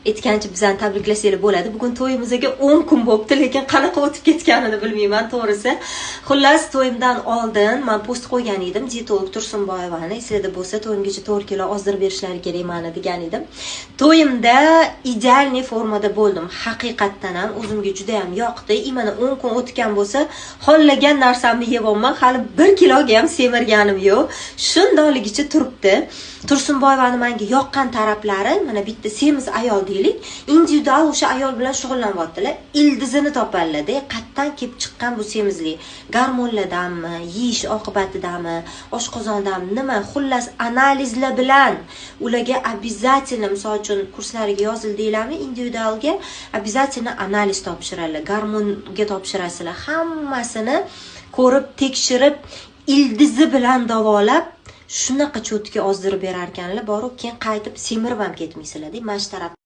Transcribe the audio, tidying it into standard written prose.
Aytgancha, bizani tabriklasanglar bo'ladi. Bugun to'yimizga 10 kun bo'libdi, lekin qanaqa o'tib ketganini bilmayman, to'g'risi. Xullas, to'yimdan oldin man post qo'ygan edim, dietolog Tursunboyevani, esinglarda bo'lsa, to'yimgacha 4 kilo ozdirib berishlari kerak mani degan edim. To'yimda идеальный formada bo'ldim. Haqiqatdan ham o'zimga juda ham yoqdi. И mana 10 kun o'tgan bo'lsa, xohlagan narsamni yeyapman, hali 1 kiloga ham semirganim yo'q. Shundoqligicha turibdi. Tursunboyevani menga yoqqan taraflari, mana bitta semiz ayol deylik, individual o'sha ayol bilan shug'ullanyaptilar, ildizini topadilarda, qayerdan kelib chiqqan bu semizlik, gormonlardanmi, yeyish oqibatidami, oshqozondanmi, nima, xullas, analizlar bilan ularga обязательно, misol uchun, kurslariga yozildinglarmi, individualga обязательно analiz topshiradilar, gormonga topshirasizlar, hammasini ko'rib, tekshirib, ildizi bilan davolab, shunaqa чётко ozdirib berar ekanlar, borib keyin qaytib semirib ham ketmaysizlarda. Mana shu taraf.